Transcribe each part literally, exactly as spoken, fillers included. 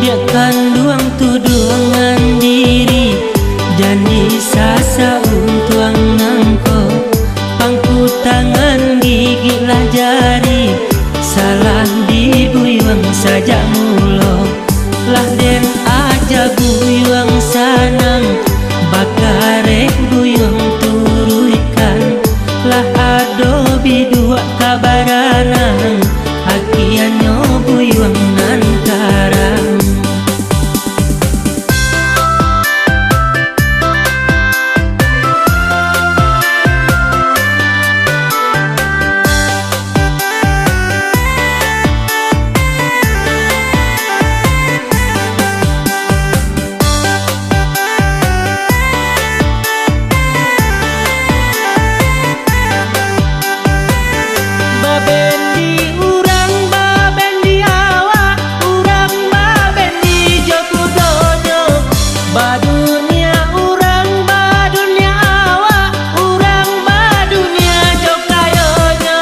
Biakkan duang tuduang diri, jan disasa untuang nangko. Pangku tangan gigik lah jari, salah di buyuang sajak mulo. Lah den aja buyuang sanang, bakarek buyuang turuikkan. Lah ado biduak ka baranang, akianyo buyuang nan karang. Babendi urang, babendi awak, urang babendi jo kudonyo. Badunia urang, badunia awak, urang badunia jo kayonyo.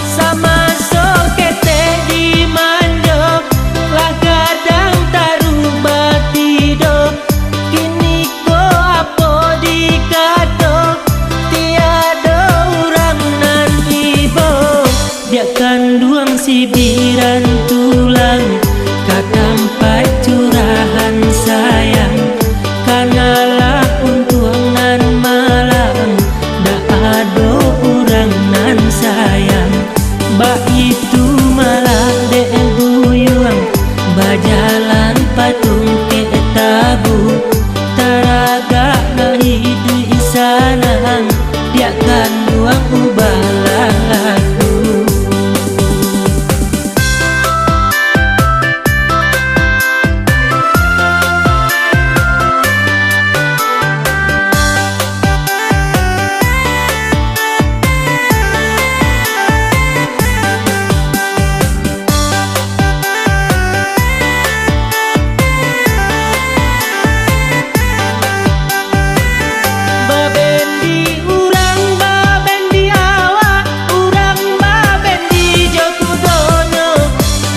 Samaso ketek dimanjo, lah gadang taruih batido. Kiniko apo dikato, tiado urang nan ibo. Biakkan duang sibiran tulang ka tampaik curahan sayang. Kanalah untuang nan malang, dak ado urang nan sayang. Baitu malah dek buyuang, bajalan patungkek tabu. Taragak nan iduik sanang, biakkan duang ubah laku. Babendi urang, babendi awak, urang babendi jo kudonyo.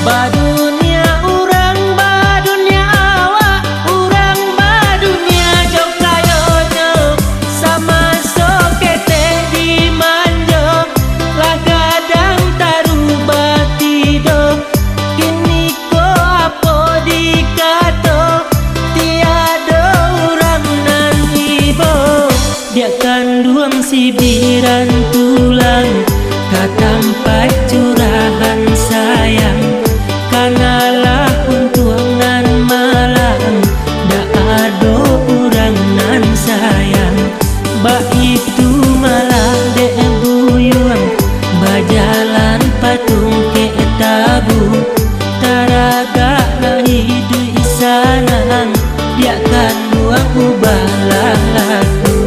Badunia urang, badunia awak, urang badunia jo kayonyo. Samaso ketek dimanjo, lah gadang taruih batido. Kiniko apo dikato, tiado urang nan ibo. Biakkan duang sibiran tulang ka tampaik curahan sayang. Kanalah untuang nan malang, dak ado urang nan sayang. Baitu malah dek buyuang, bajalan patungkek tabu. Taragak nan iduik sanang, biakkan duang ubah laku.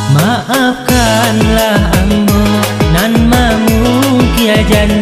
Maafkanlah ambo nan mamungkia jan